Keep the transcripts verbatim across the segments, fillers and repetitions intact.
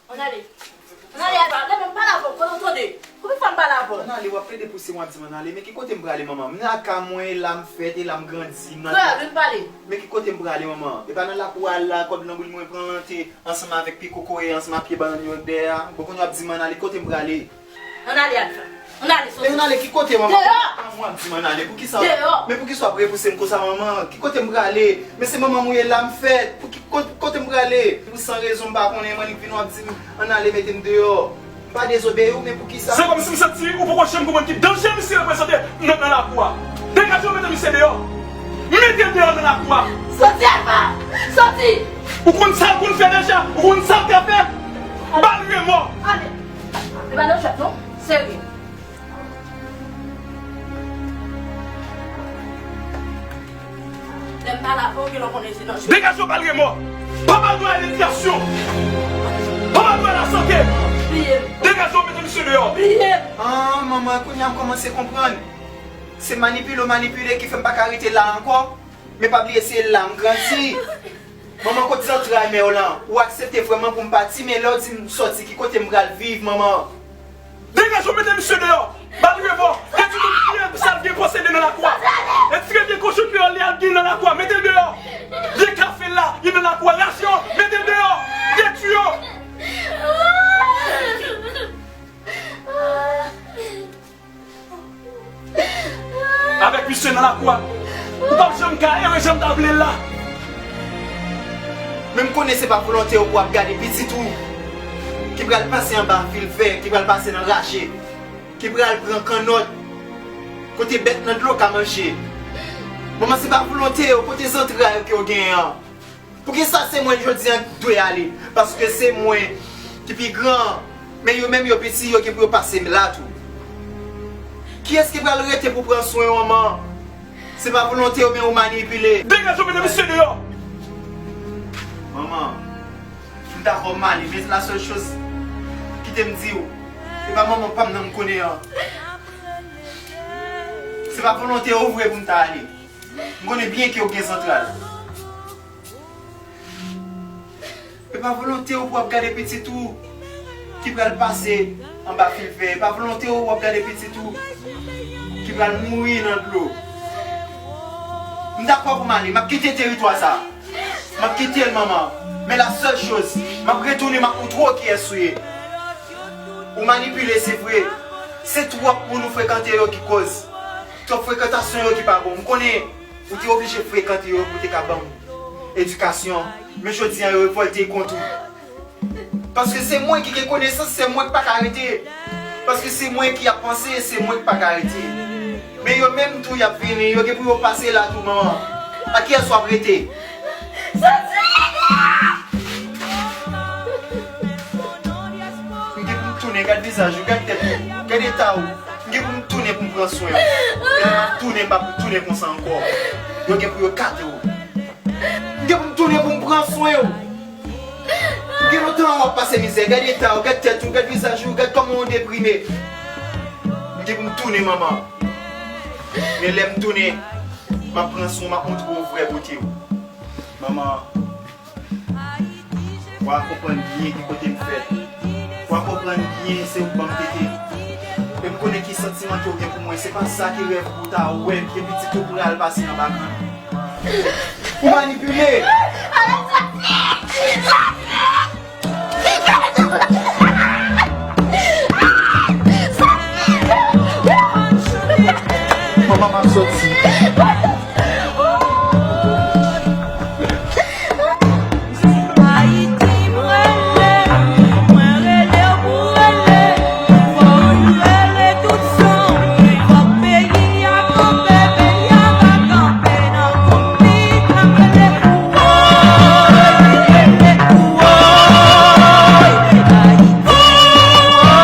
Ann ale. Ann ale, Alfa. Lè m pale avè w, kote w tande? Konbyen fwa m pale avè w? Ann ale, w ap plede pouse m, w ap di m ann ale. Men ki kote m prale, manman? M nan kay mwen, e la m fèt, e la m grandi. M nan... Frè, vin pale. Men ki kote m prale, manman? E pa nan lakou a la, kòb lanbri mwen pran lante ansanm avèk pye kokoye, ansanm ak pye bannann yo dèyè a. Bon, kounye a w ap di m ann ale, ki kote m prale? Ann ale, Alfa. Ann ale, soti. E ann ale ki kote, manman? Deyò! A, mwen ap di m ann ale. Poukisa? Deyò! Men poukisa w ap repouse m konsa, manman? Ki kote m prale? Men se manman m ou ye la m fèt. Pou ki ko-, kote m prale? Pou san rezon m pa konnen, m annik vin w ap di m ann ale mete m deyò. M pa dezobeyi w, men poukisa? Se kòmsi m santi ou poko janm konprann ki danje misye reprezante nan, nan lakou a. Degaje w mete misye deyò. Mete l deyò nan lakou a. Soti, Alfa! Soti! Ou konn sa l konn fè deja? Ou konn sa l ka fè? Ba l remò! Ale! E pa nan jwèt non. Serye. Lè m pale avè w, gen lè w konnen se nan jwèt. Degaje w, ba l remò. Pa ba l dwa a ledikasyon. Pa ba l dwa a lasante. Bliye m. Degaje w, mete misye deyò. Bliye m. Ah, manman, kounye a m kòmanse konprann. Se manipile w manipile ki fè m pa ka rete la ankò. Men pa bliye se la m grandi. Manman, kot zantray men w lan? Ou aksepte vrèman pou m pati, men lè w di m sòti, ki kote m pral viv, manman? Degaje w, mete misye deyò. Ba l remò. Detwi tout byen sa l gen posede nan lakou a. Retire vye kochon kreyòl li a l gen nan lakou a. Mete l deyò. Vye kafe l la, li nan lakou a. Rache yo, mete l deyò. Detwi yo. Avèk misye nan lakou a, ou p ap janm ka ere jan m ta vle l la. Men m konnen se pa volonte w pou w ap gade pitit ou ki pral pase anba fil fè, ki pral pase nan rache, ki pral pran kannòt kote bèt nan dlo ka manje. Manman, se pa volonte w, kote zantray w ke w genyen an? Poukisa se mwen jodi a k dwe ale? Paske se mwen ki pi gran, men yo menm yo piti, yo gen pou yo pase m la tou. Kiyès ki pral rete pou pran swen w, manman? Se pa volonte w, men ou manipile. Degaje w, mete misye deyò! Manman, m dakò m ale, men la sèl choz, kite m di w, e pa manman pa m nan m konnen an. Se pa volonte w vre pou m ta ale. M konnen byen ke w gen zantray. E pa volonte w pou w ap gade pitit ou ki pral pase anba fil fè. E pa volonte w w ap gade pitit ou ki pral mouri nan dlo. M dakò pou m ale. M ap kite teritwa sa a. M ap kite l, manman. Men la sèl choz, m ap retounen, m ap montre w kiyès ou ye. Ou manipile, se vre. Se twòp moun ou frekante yo ki koz. Twòp frekantasyon yo ki pa bon. M konnen ou te oblije frekante yo pou te ka ban m edikasyon. Men jodi a, yo revòlte kont ou. Paske se mwen ki gen konesans, se mwen k pa ka rete. Paske se mwen ki ap panse, se mwen k pa ka rete. Men yo menm tou, y ap vini, yo gen pou yo pase la tou, manman. A kiyès w ap rete? Soti deyò! M gen pou m tounen, gad vizaj ou, gad tèt ou, gad eta ou. M gen pou m tounen pou m pran swen w. Men lè m ap tounen, m p ap tounen konsa ankò. Yo gen pou yo kate w. M gen pou m tounen pou m pran swen w. Gen lontan w ap pase mizè, gad eta w, gad tèt ou, gad vizaj ou, gad kòman w deprime. M gen pou m tounen, manman. Men lè m tounen, m ap pran swen w, m ap montre w vrè bote w. Manman, w a konprann byen ki kote m fèt. W a konprann byen se ou k ban m tete. E m konnen ki santiman ke w gen pou mwen. Se pa sa ki rèv ou ta wè ke pitit ou pral pase anba kann. Ou manipile! Manman, m ap soti. Ayiti, m rele, mwen rele w pou rele, fò w rele tout san w, fòk peyi a kanpe, peyi a pa kanpe nan konfli k ap rele, woy, rele, woy, Ayiti, woy, woy,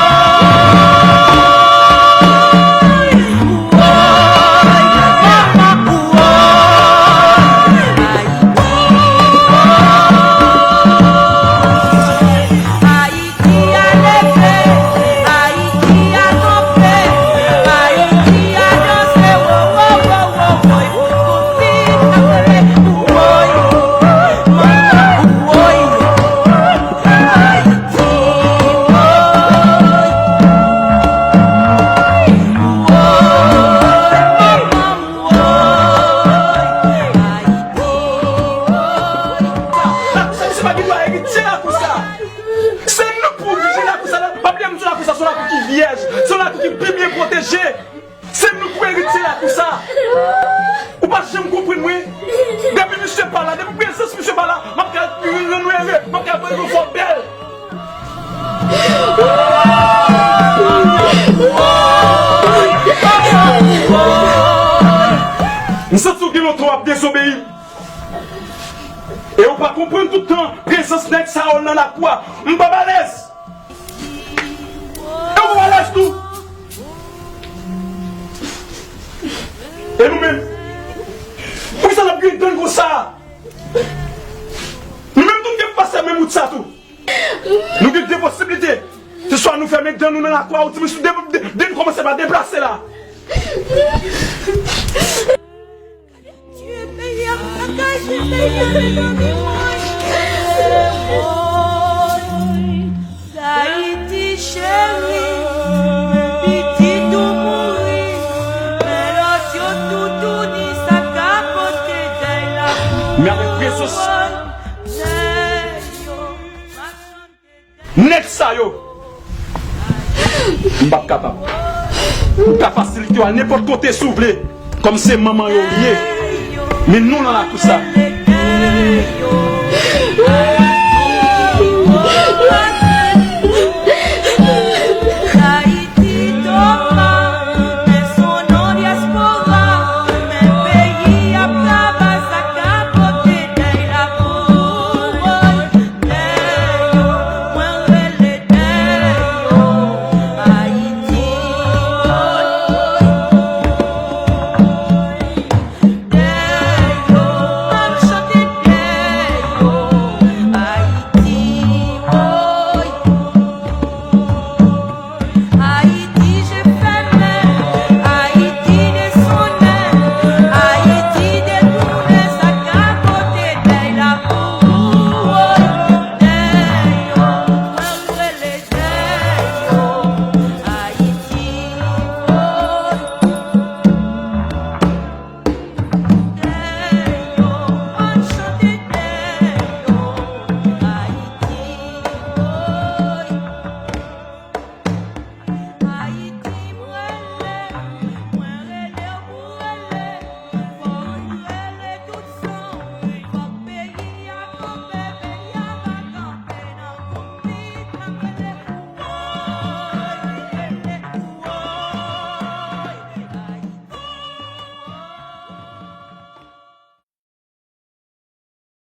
Se yon lakou ki pi byen pwoteje. Se nou ki pou eritye lakou sa. Ou pa janm konprann mwen. Depi misye pa la, depi prezans misye pa la, m ap ka rann nou ere, m ap ka rann nou fò bèl. M santi w gen lontan w ap dezobeyi. E ou pa konprann tout tan prezans nèg sa yo nan lakou a. M pa balèz. E ou pa balèz tou. E nou menm? Poukisa n ap griyen dan konsa? Nou menm tou n gen pou pase menm wout sa tou. Nou gen de posiblite. Se swa nou fèmen dan nou nan lakou a, ou di misye de, de, de nou kòmanse pa deplase la. Dayiti cheri, men pitit ou mouri, men lòt yo toutouni sa ka pote dèy la. Men avèk prezans nèg sa yo, m p ap kapab. Ou ka fasilite yo al nenpòt kote si w vle, kòm se manman yo w ye. Men nou nan lakou sa.